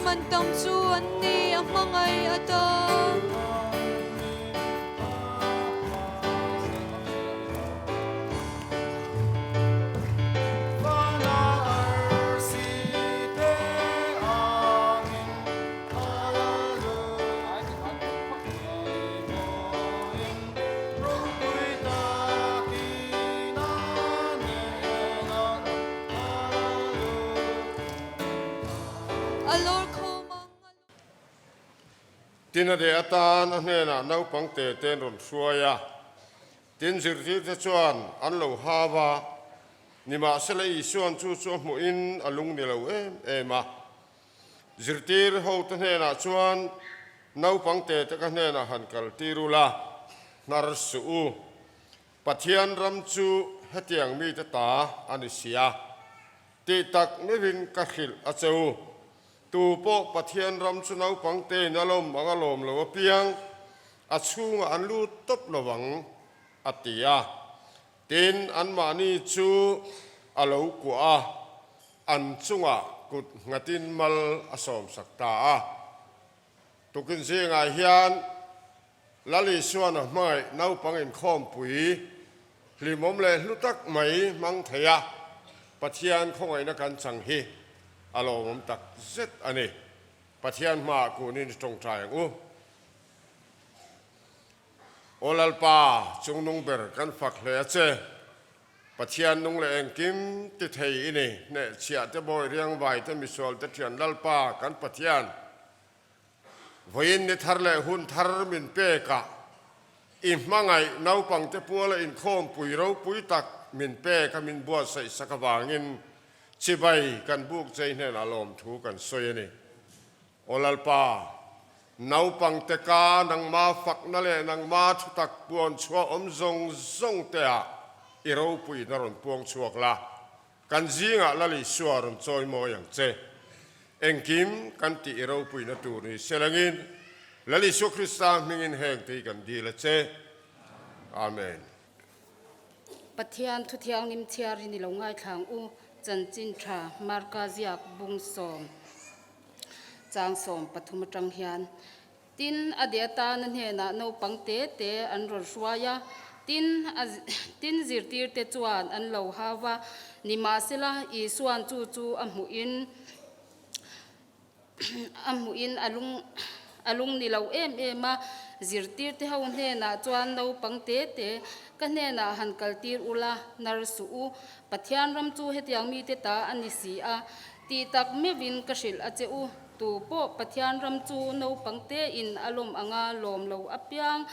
man tam chu an ni a hmangaih atan. Tin a deh atan a hnenah naupang te ten rawn hruai a, tin zirtirte chuan an lo hau a, nimahsela Isua'n chu chu a hmuhin a lung ni lo em em a. Zirtir hote hnenah chuan naupang te te ka hnenah han kal tir ula, hnar suh u. Pathian ram chu hetiang mite ta a ni sia. Tih tak meuhin ka hrilh a che u. Tu pawh Pathian ram chu naupang tein a lawm ang a lawm lo apiang, a chhungah an lut tawp lo ang, a ti a. Tin, anmahni chu a lo kuah a. An chungah kut nghatin mal a sawmsak ta a. Tukin zingah hian Lal Isuan a hmangaih naupang inkhawmpui hlimawm leh hlu tak mai hmang thei a, Pathian khawngaihna kan chang hi a lawmawm tak zet a ni. Pathian hmaah kunin i tawngtai ang u. Aw Lalpa, chungnung ber kan fak hle a che. Pathian nung leh engkim ti thei i ni. Hnehchhiah te bawi riang vai te misual te thian Lalpa kan Pathian vawiin ni thar leh hun thar min pek a, i hmangaih naupang te puala inkhawmpui ropui tak min pek a min buatsaih sak avangin chibai kan buk chei hnenah lawmthu kan sawi a ni. Aw Lalpa, naupangte ka nangma fakna leh nangma thutak puan chhuah awm zawng zawng teah i ropuina rawn puang chhuak la, kan zingah Lal Isua rawn chawi mawi ang che. Engkim kan tih i ropuina tur ni selangin Lal Isua Krista hmingin heng te hi kan dil a che. Amen. Pathian Thuthianghlim chhiarin i lo ngaithlang u, Chanchin Tha Marka ziak bung sawm chang 13 atang hian. Tin, a deh atana hnenah naupang te te an rawn hruai a, tin, a tin zirtirte chuan an lo hau va, nimahsela Isua'n chu chu a hmuhin a hmuhin a lung a lung ni lo em em a, zirtirte ho hnenah chuan naupang te te ka hnenah han kaltir ula, nar suh u, Pathian ram chu hetiang mite ta a ni si a, Tih tak meuhin ka hrilh a che u, tu pawh Pathian ram chu naupang tein a lawm anga lawm lo apiang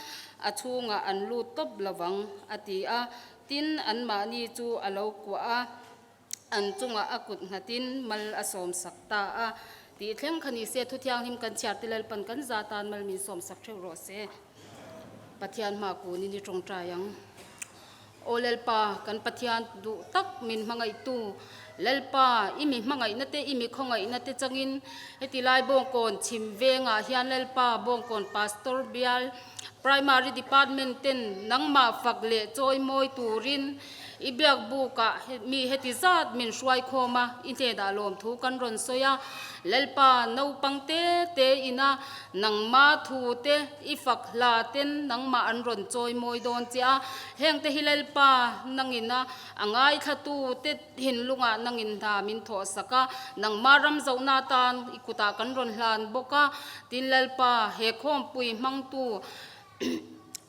a chhungah an lut tawp lovang, a ti a. Tin, anmahni chu a lo kuah a, an chungah a kut nghatin mal a sawmsak ta a. Tih thleng kha ni se, thu thianghlim kan chhiar te Lalpan kan za tan mal min sawmsak theuh rawh se. Pathian hma kunin i tawngtai ang. Aw Lalpa, kan Pathian duh tak min hmangaihtu, Lalpa, i mi hmangaihna te, i mi khawngaihna te changin heti lai Bawngkawn chhim vengah hian Lalpa, Bawngkawn Pastor Bial Primary Department ten nangmah fak leh chawi mawi turin i biak bukah mi heti zat min hruai khawm a, i hnenah lawmthu kan rawn sawi a. Lalpa, naupang te te ina nangmah thu te, I fak hla ten nangmah an rawn chawi mawi dawn che a, heng te hi Lalpa nangin a a ngaithlatu te thinlungah nangin hna min thawh sak a, nangmah ram zohna atan i kutah kan rawn hlan bawk a, tin Lalpa he khawmpui hmangtu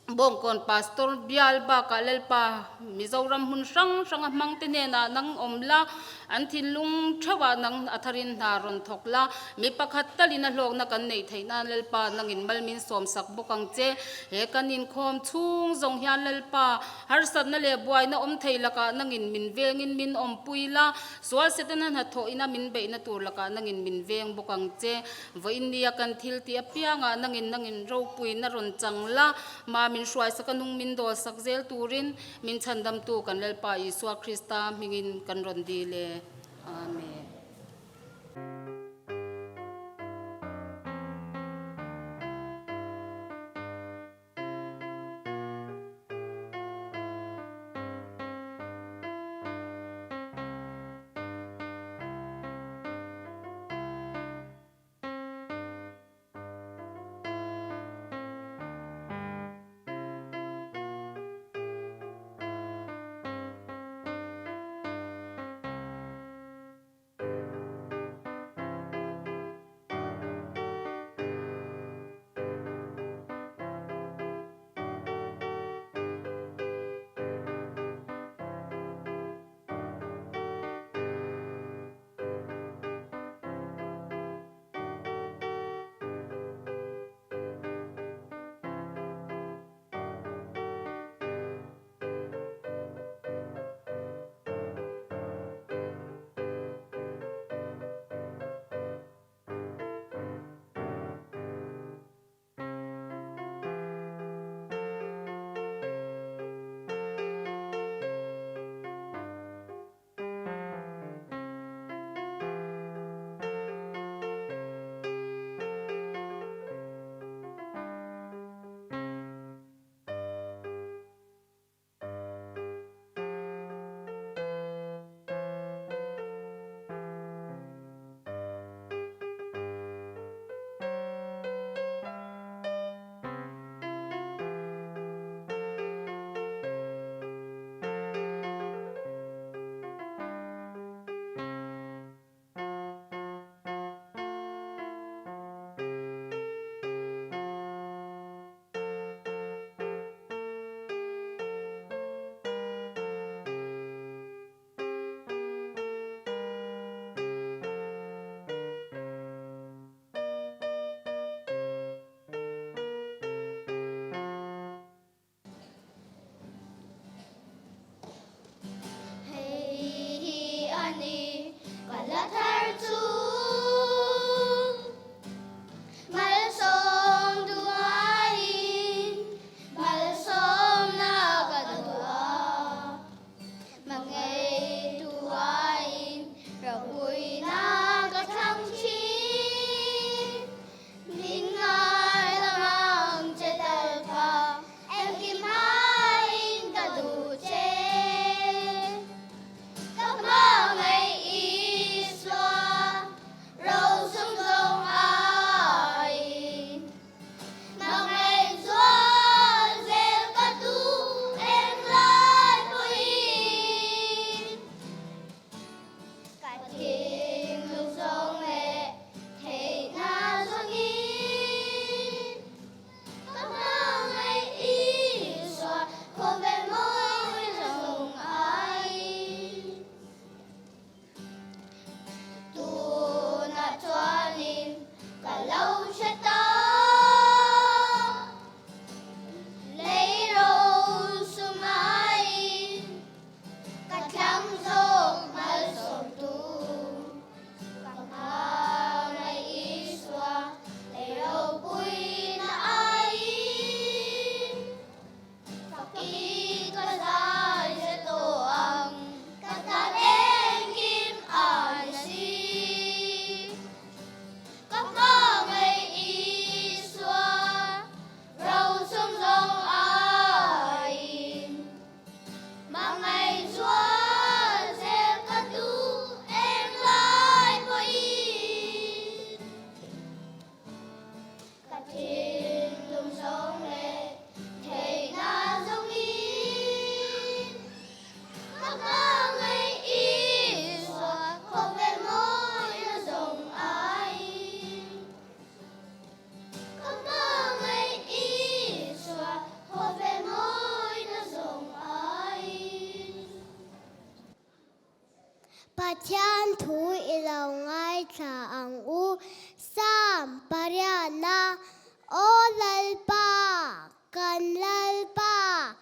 Bawngkawn Pastor bial bakah Lalpa Mizoram hmun hrang hranga hmangte hnenah nang awm la, an thinlung theuhah nang a tharin hna rawn thawk la, mi pakhat talin a hlawkna kan neih theih nan Lalpa nangin mal min sawmsak bawk ang che. He kan inkhawm chhung zawng hian Lalpa harsatna leh buaina awm thei lakah nangin min vengin min awmpui la, sual Setana hnathawhina min beihna tur lakah nangin min veng bawk ang che. Vawiin nia kan thil tih apiangah nangin nangin ropuina rawn chang la, mah min hruaisak a nung min dawlsak zel turin min chhandamtu kan Lalpa Isua Krista hmingin kan rawn dil e. Amen. Hmangaih zual zel ka duh englai pawhin. Ka thinlung zawng leh theihna zawngin ka hmangaih Isua khawvel mawina zawng aiin. Ka hmangaih Isua khawvel mawina zawng aiin. Pathian thu i lo ngaithla ang u. Psalm pariatna, Aw Lalpa, kan Lalpa,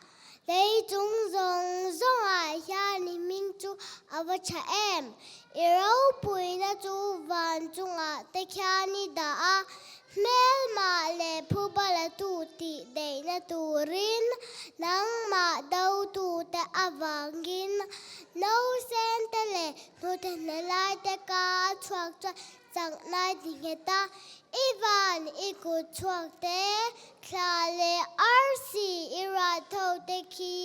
lei chung zawng zawngah hian i hming chu a va tha em? I ropuina chu van chungah te khian i dah a, hmelmah leh phubalatu tih daihna turin nangmah dotute avangin nausente leh hnute hnelai te ka a chhuak chuan chaknai ti nghet a, i van i kut chhuak te, thla leh arsi i ruat tho te khi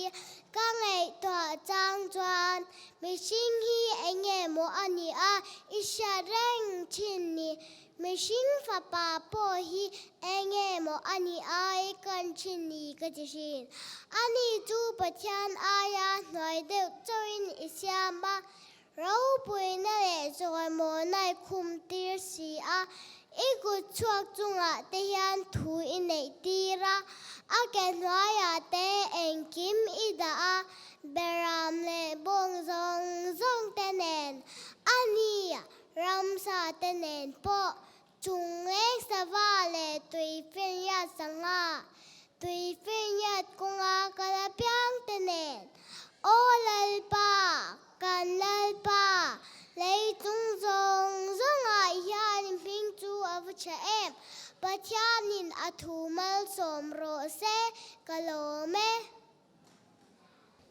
ka ngaihtuah chang chuan Mihring hi eng nge maw a nih a, i hriat reng thin ni. Mihring fapa pawh hi eng nge maw a nih a, i kan thin ni ka ti thin. Ani chu Pathian aia hnuai deuh chauhin i siam a, ropuina leh zawimawna i khum tir si a, i kut chhuak chungah te hian thu i neih tir a, a ke hnuaiah te engkim i dah a, Beram leh bawng zawng zawng te nen, a ni, ramsa te nen pawh chungleng sava leh tuifinriat sangha, tuifinriat kawnga kal apiang te nen, Aw Lalpa, kan Lalpa, lei chung zawng zawngah hian i hming chu a va tha em? Pathianin a thu malsawm rawh se, ka lawm e.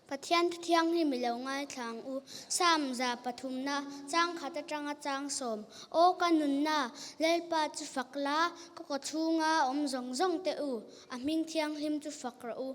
Pathian thu thianghlim i lo ngaithla ang u. Psalm 300na, chang khat atanga chang sawm. Aw ka nunna, Lalpa chu fak la, ka kaw chhunga awm zawng zawng teh u, a hming thianghlim chu fak rawh u.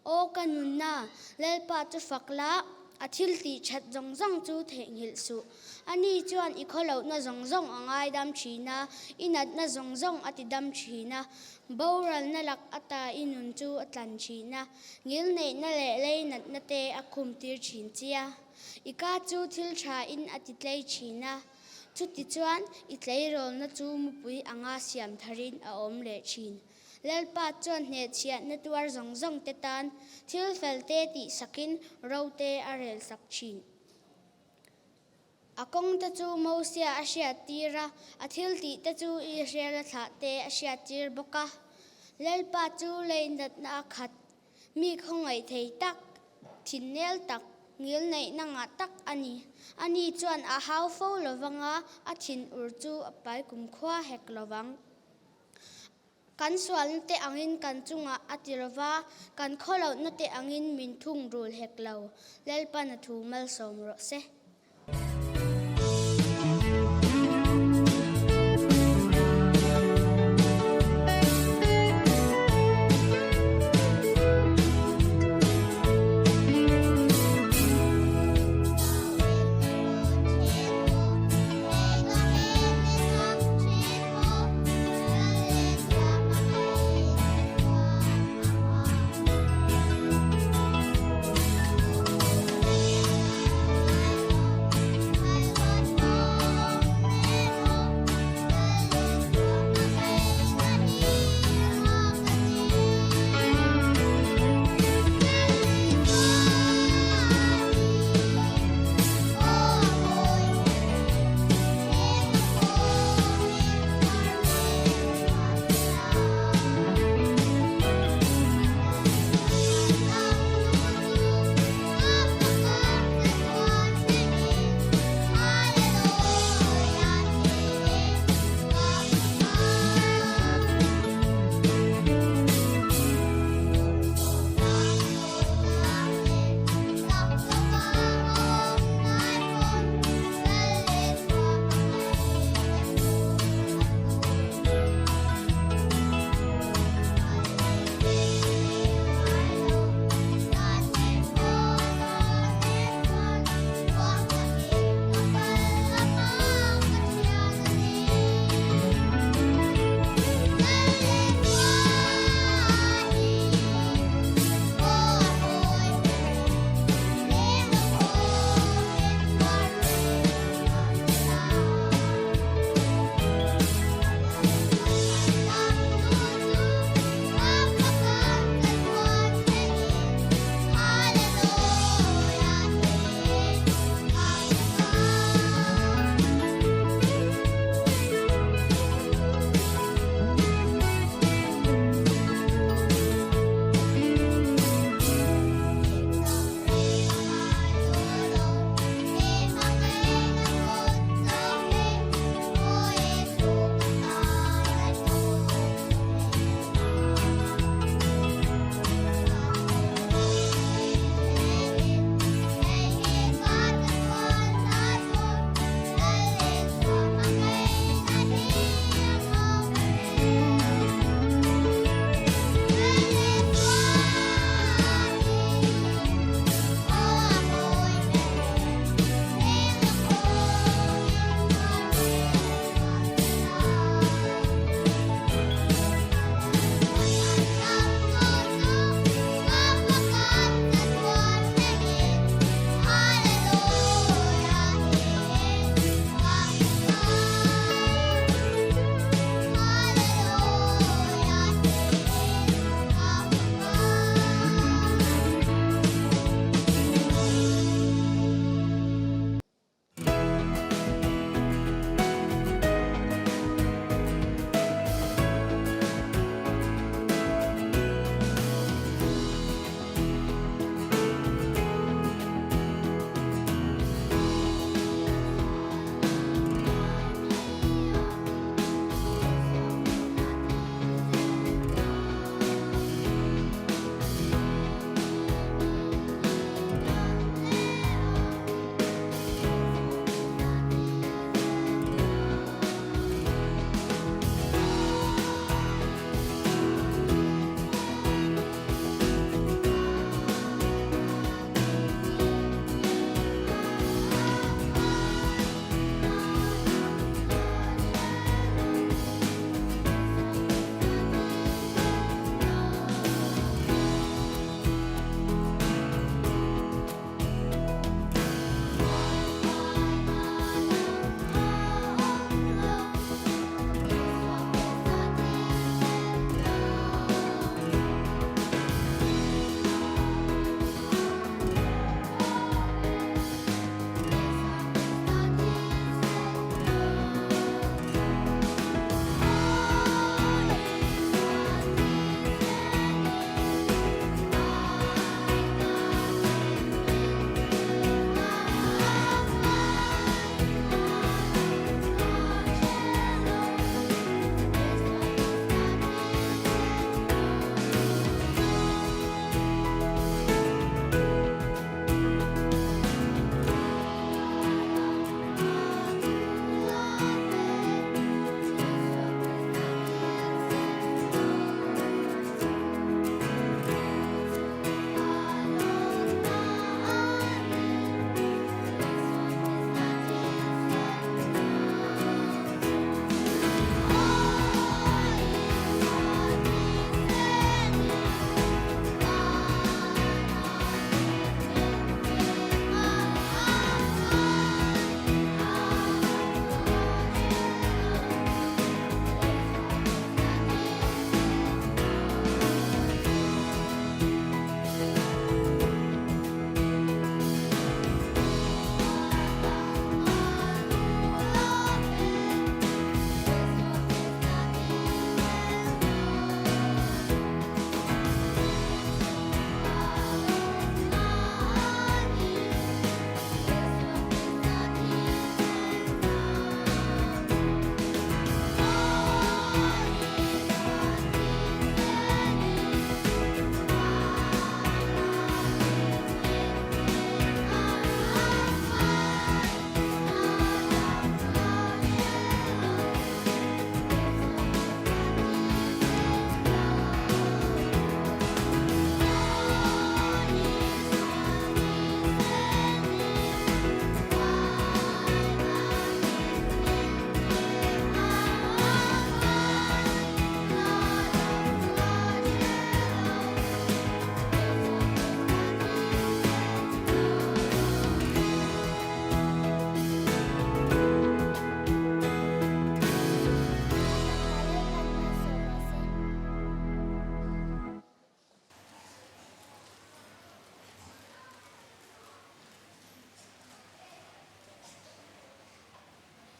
Aw ka nunna, Lalpa chu fak la, a thil tih that zawng zawng chu theihnghilh suh. Ani chuan i khawlohna zawng zawng a ngaidam thin a, i natna zawng zawng a tidam thin a, boralna lak ata i nun chu a tlan thin a. Ngilneihna leh leinatna te a khum tir thin che a, i ka chu thil tha in a ti tlei thin a, chuti chuan i tleirawlna chu mupui anga siam tharin a awm leh thin. Lalpa chuan hnehchhiahna tuar zawng zawng te tan thil fel te tih sakin ro te a rel sak thin. A kawng te chu Mosia a hriattir a, a thiltih te chu Israela thlah te a hriattir bawk a. Lalpa chu lei natna a khat, mi khawngaih thei tak, thinnel tak, ngilneihna ngah tak a ni. Ani chuan a hau fo lovang a, a thinur chu a pai kumkhua hek lovang. Kan sualna te angin kan chungah a ti lo va, kan khawlohna te angin min thung rul hek lo. Lalpan a thu malsawm rawh se.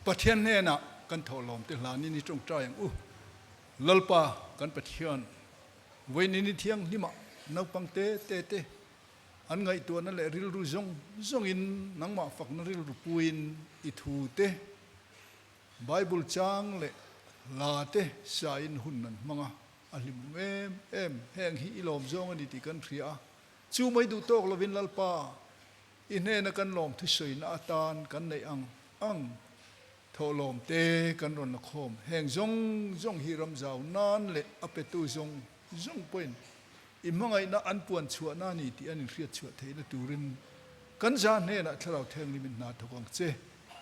Pathian hnenah kan thawhlawm te hlanin i tawngtai ang u. Lalpa kan Pathian, vawiin i thianghlimah naupang te te te an ngaihtuahna leh rilru zawng zawngin nangmah fakna rilru puiin i thu te, Bible chang leh hla te sain hun an hmang a, a hlimawm em em. Heng hi i lawm zawng a ni tih kan hria a, chu mai duh tawk lovin Lalpa, i hnena kan lawm thusawiina atan kan neih ang ang thawhlawm te kan rawn la khawm. Heng zawng zawng hi ram zau nan leh a petu zawng zawng pawhin i hmangaihna an puan chhuahna a ni tih an inhriat chhuah theihna turin kan za hnenah Thlarau Thianghlimin hna thawk ang che.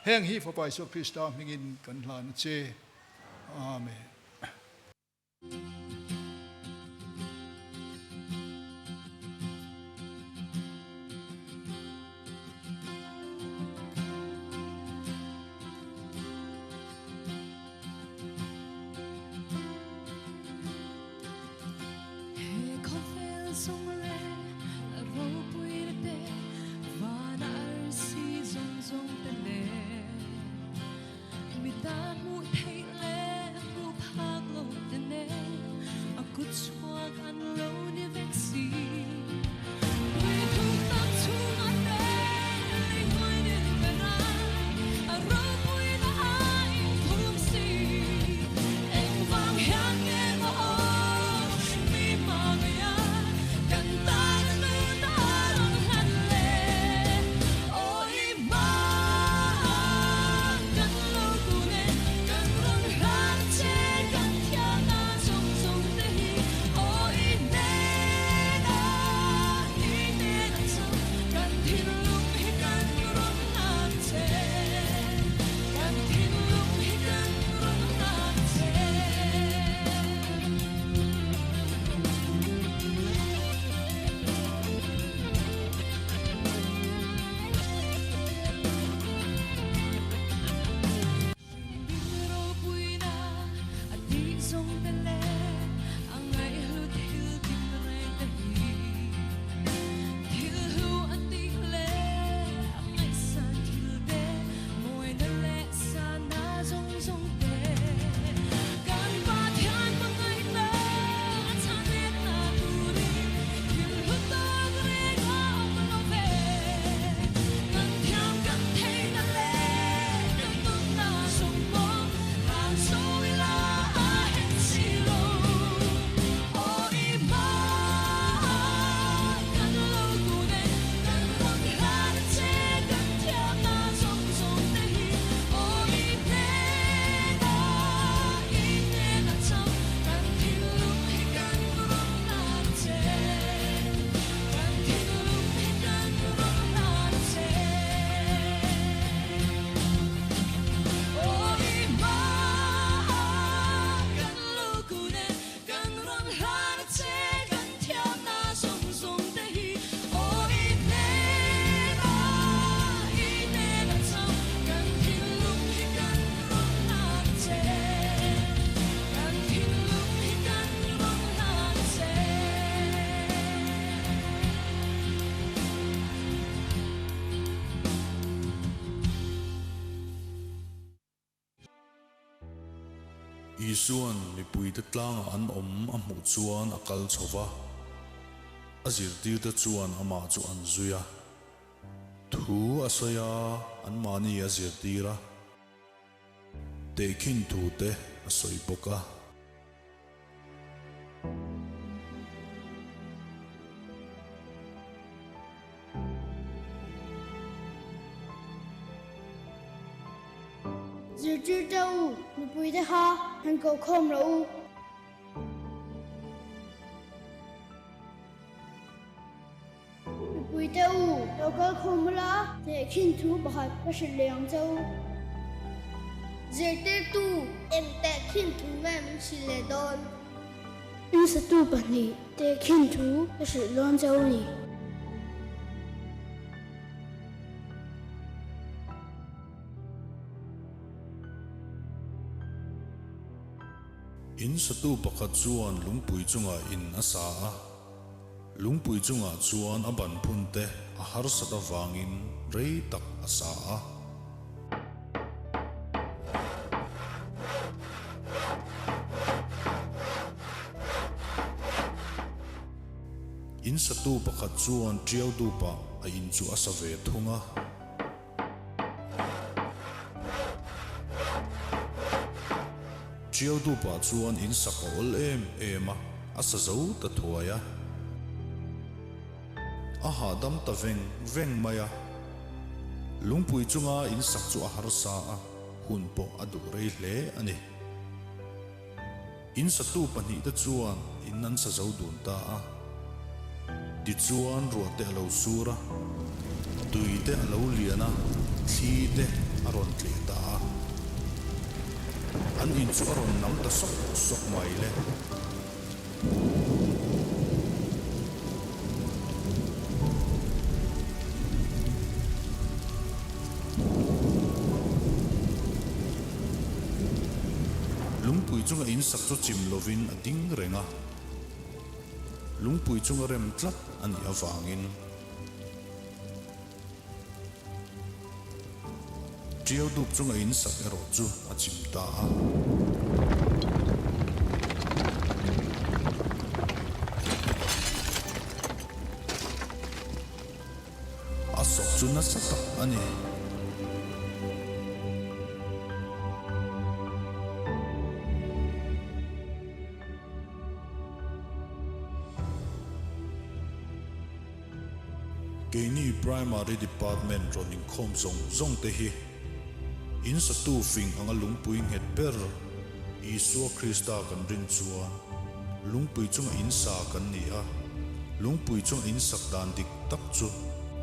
Heng hi Fapa Isua Krista hmingin kan hlan a che. Amen. He khawvel zawng leh a ropuina te, vana arsi zawng zawng te leh mi tan hmuh theih leh hmuh phak lo te nen a kut chhuak an lo ni vek si. Tui thuk tak chhungah te lei hnuai nen bera a ropuina a inthum si. Engvang hian nge maw aw mi hma ngei a kan tan a nun a rawn hlan le aw i hma kan lo kun e kan rawn hlan che kan thiam a zawng zawng te hi aw i hnen a i hnen a chauh kan thinlung hi kan rawn hlan che kan thinlung hi kan rawn hlan che. Min ropuina a tih zawng te leh a ngaihlu thil tin reng te hi thil hlu a tih leh a ngaihsan thil te mawina leh sana zawng zawng te kan Pathian hmangaihna a chhanetna turin thil hlu tak reng a awm lo ve. Kan thiam kan theihna leh kan nunna zawng pawh hlan sawi la a hen si lo. Aw i hma kan lo kun e, kan rawn hlan a che kan thiamna zawng zawng te hi. Aw i hnena i hnena chauh kan thinlung hi kan rawn hlan che. Kan thinlung hi kan rawn hlan che. Aw i hma kan lo kun e, kan rawn hlan a che kan thiamna zawng zawng te hi. Aw i hnena i hnena chauh kan thinlung hi kan rawn hlan che. Kan thinlung hi kan rawn hlan che. Isua'n mipuite tlangah an awm a hmuh chuan a kal chho va, a zirtirte chuan amah chu an zui a. Thu a sawi a, anmahni a zirtir a, tehkhin thute a sawi bawk a. Zirtirte u, mipuite kha han koh khawm rawh u. Mipuite u, lo kal khawm ula, tehkhin thu pakhat ka hrilh leh ang che u. Zirtirtu, eng tehkhin thu nge min hrilh leh dawn? Insatu pahnih tehkhin thu ka hrilh dawn che u ni. In satu pakhat chuan lungpui chungah in a sa a. Lungpui chungah chuan a ban phun te a harsat avangin rei tak a sa a. satu pakhat chuan ṭiau dupah a in chu a sa ve thung a. Ṭiau dupah chuan in sak a awl em em a, a sa zo ta thuai a. A hahdam ta veng veng mai a. Lungpui chunga in sak chu a harsa a, hun pawh a duh rei hle a ni. In satu pahnihte chuan in an sa zo dun ta a. Tichuan ruah te a lo sur a, tui te a lo lian a, thli te a rawn tleh ta a. An in chu a rawn nam ta sawk sawk mai le. Lungpui chunga in sak chu chim lovin a ding reng a, lungpui chunga rem tlat a nih avangin Ṭiau dup chunga in sak erawh chu a chim ta a. A sawk chu nasa tak a ni. Keini Primary Department rawn inkhawm zawng zawng te hi in satu fing anga lungpui nghet ber Isua Krista kan rin chuan lungpui chunga in sa kan ni a, lungpui chunga in sak dan dik tak chu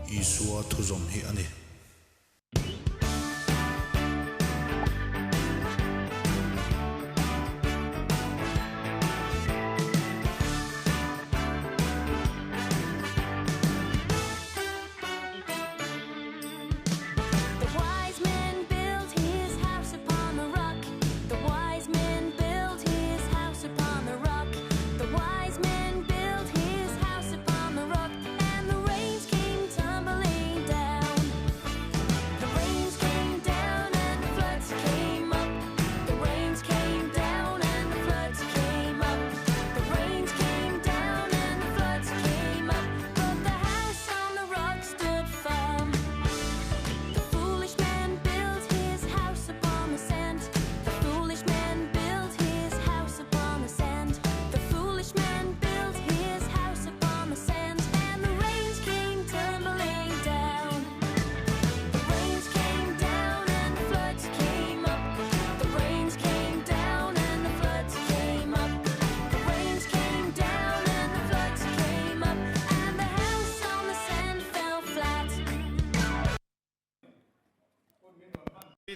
Isua thuzawm hi a ni.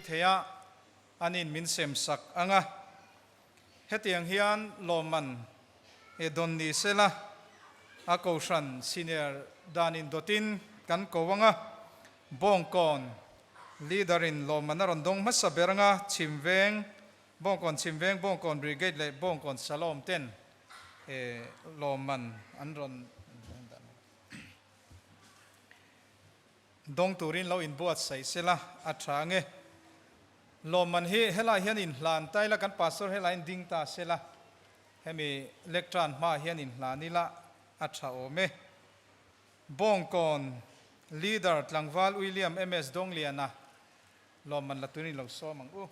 Thei a, an in min sem sak ang a. Hetiang hian lawmman e dawn ni sela, a kohhran senior dan in dawtin kan ko ang a. Bawngkawn leader in lawmman a rawn dawng hmasa ber ang a, Chhimveng, Bawngkawn Chhimveng, Bawngkawn Brigade leh Bawngkawn Salom ten e lawmman an rawn Dawng turin lo inbuatsaih sela a tha nge? Lawmman hi helai hian inhlan ta ila, kan pastor helai in ding ta sela, hemi lectern hmaah hian inhlan ila a tha awm e. Bawngkawn Leader tlangval William MS Dawngliana lawmman la turin lo sawm ang u.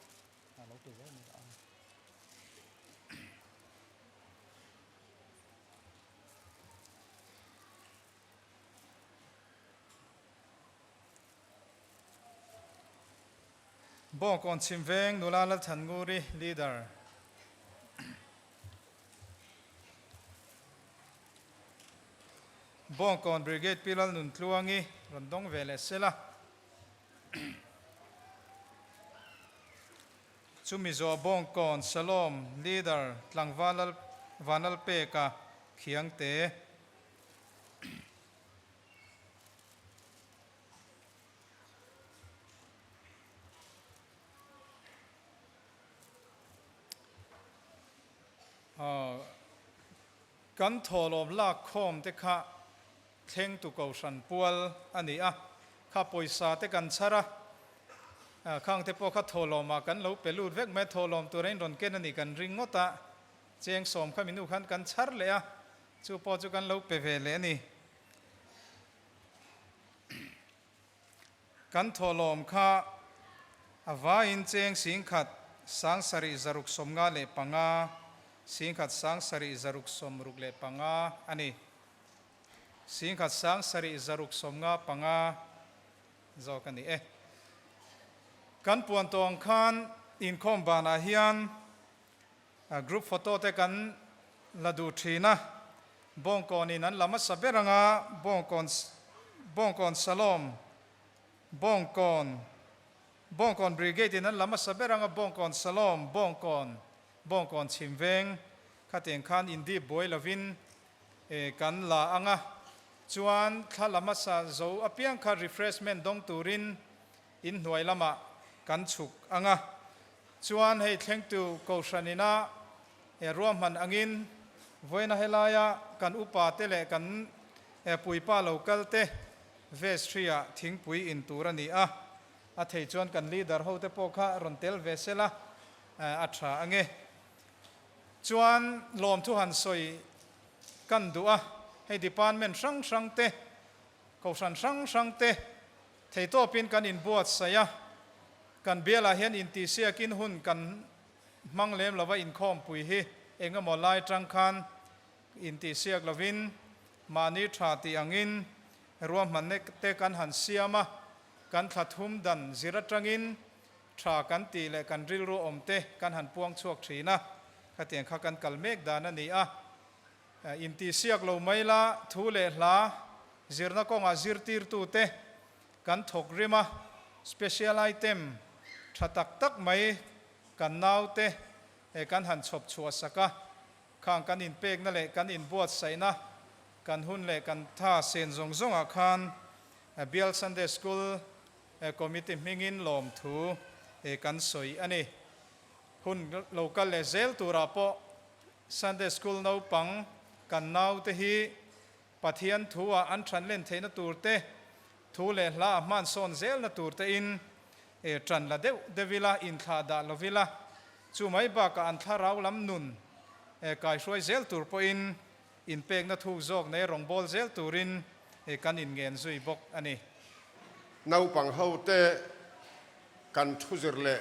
Bawngkawn Chhimveng Nula Lalthannguri Leader. Bawngkawn Brigade Pi Lalnuntluangi rawn dawng ve leh sela. Chumi zawh Bawngkawn Shalom Leader Tlangval Vanlalpeka Khiangte. Kan thawhlawm lak khawm te kha thlengtu kohhran pual a ni a, kha pawisa te kan chhar a, khang te pawh kha thawhlawmah kan lo pe lut vek mai a, thawhlawm tura in rawn ken a ni kan ring ngawt a, cheng sawm kha minu khan kan chhar leh a, Chu pawh chu kan lo pe ve leh a ni. Kan thawhlawm kha a vaiin cheng 10,000 7695, 10,000 7665 a ni. 10,000 7695 zawk a ni e. Kan puan tawh ang khan inkhawm banah hian Group photo te kan la duh thin a, Bawngkawn in an la hmasa ber anga Bawngkawn Bawngkawn Salom Bawngkawn Bawngkawn Brigade in an la hmasa ber anga Bawngkawn Salom Bawngkawn Bawngkawn Chhimveng khatiang khan indip buai lovin kan la anga chuan thla la hmasa zo apiang kha refreshment dawng turin inhnuai lamah kan chhuk anga Chuan hei thlengtu Kohhran ina he ruahman angin vawiina helaia kan upa te leh kan puipa lo kal te vestry ah thingpui in tur a ni a, a thei chuan kan leader ho te pawh kha rawn tel ve sela a tha ange. Chuan lawmthu han sawi kan duh a, hei department hrang hrang te, Kohhran hrang hrang te Theitawpin kan inbuatsaih a, kan bialah hian intihsiakin hun kan hmang lem lova inkhawmpui hi eng emaw lai tang khan intihsiak lovin mahni tha tih angin ruahmanna te kan han siam a, kan thla thum dan zir atangin tha kan tih leh kan rilru awm te kan han puang chhuak thin a, khatiang kha kan kal mek dan a ni a. Intihsiak lo mai la, thu leh hla zirna kawngah zirtirtute kan thawk rim a, special item tha tak tak mai kan naute kan han chhawp chhuah sak a, khang kan inpekna leh kan inbuatsaihna kan hun leh kan tha sen zawng zawngah khan Bial Sunday School Committee hmingin lawmthu kan sawi a ni. Hun lo kal leh zel turah pawh Sunday School naupang kan naute hi Pathian thu-ah an ṭhan len theihna tur te, thu leh hla a hman sawn zelna tur tein ṭan la deuh deuh ila, inthlah dah lo ila, chu mai bakah an thlarau lam nun kaihruai zel tur pawhin inpekna thuk zawk nei rawngbâwl zel turin kan inngen zui bawk a ni. Naupang hote kan thu zir leh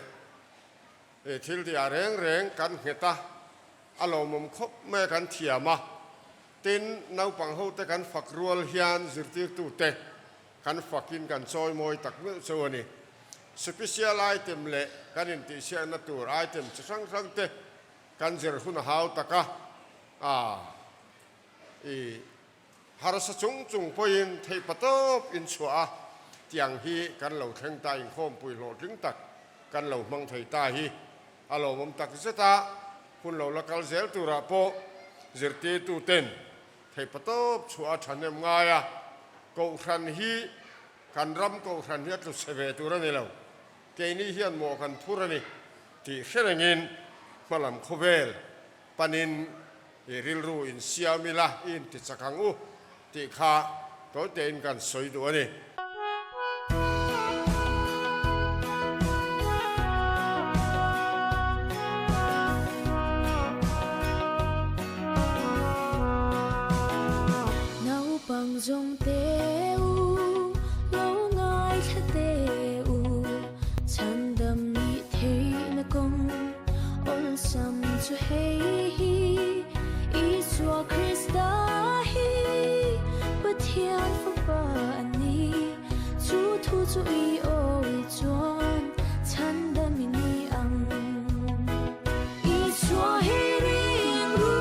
He thil tihah reng reng kan nghet a, a lawmawm khawp mai a kan thiam a. Tin, naupang hote kan fak rual hian zirtirtute kan fakin kan chawimawi tak meuh chauh a ni. Special item leh kan intihsiakna tur item chi hrang hrangte kan zir hun a hau tak a, a i harsa chung chung pawhin theihpa tawp in chhuah a, tiang hi kan lo thleng ta inkhawmpui hlawhtling tak kan lo hmang thei ta hi a lawmawm tak zet a, hun lo la kal zel turah pawh zirtirtu ten theihpa tawp chhuah a thahnem ngai a, Kohhran hi kan ram Kohhran hi a tlu chhe ve tur a ni lo, keini hian mawh kan phur a ni tih hre rengin hmalam khawvel panin i rilru insiam ila i intichak ang u tih kha tawitein kan sawi duh a ni. Naupang zawng te u, lo ngaithla te u, chhandam nih theihna kawng. Awlsam chu hei hi Isua Krista hi Pathian fapa a ni. Chu thu chu i awi chuan chhandam i ni ang. Isua hi ringru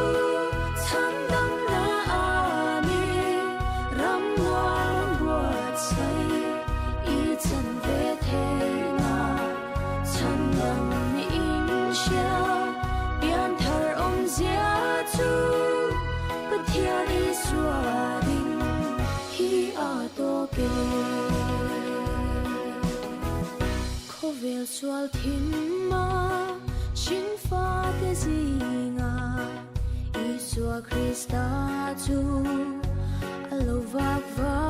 chhandam na a ni. Ram nuam buatsaih i chan ve theihna. Chhandam ni in hria, pian thar awmzia chu Pathian Isua ding hi a tawk e. Khawvel sual thim a, hring fate zinga Isua Krista chu a lo vak vak.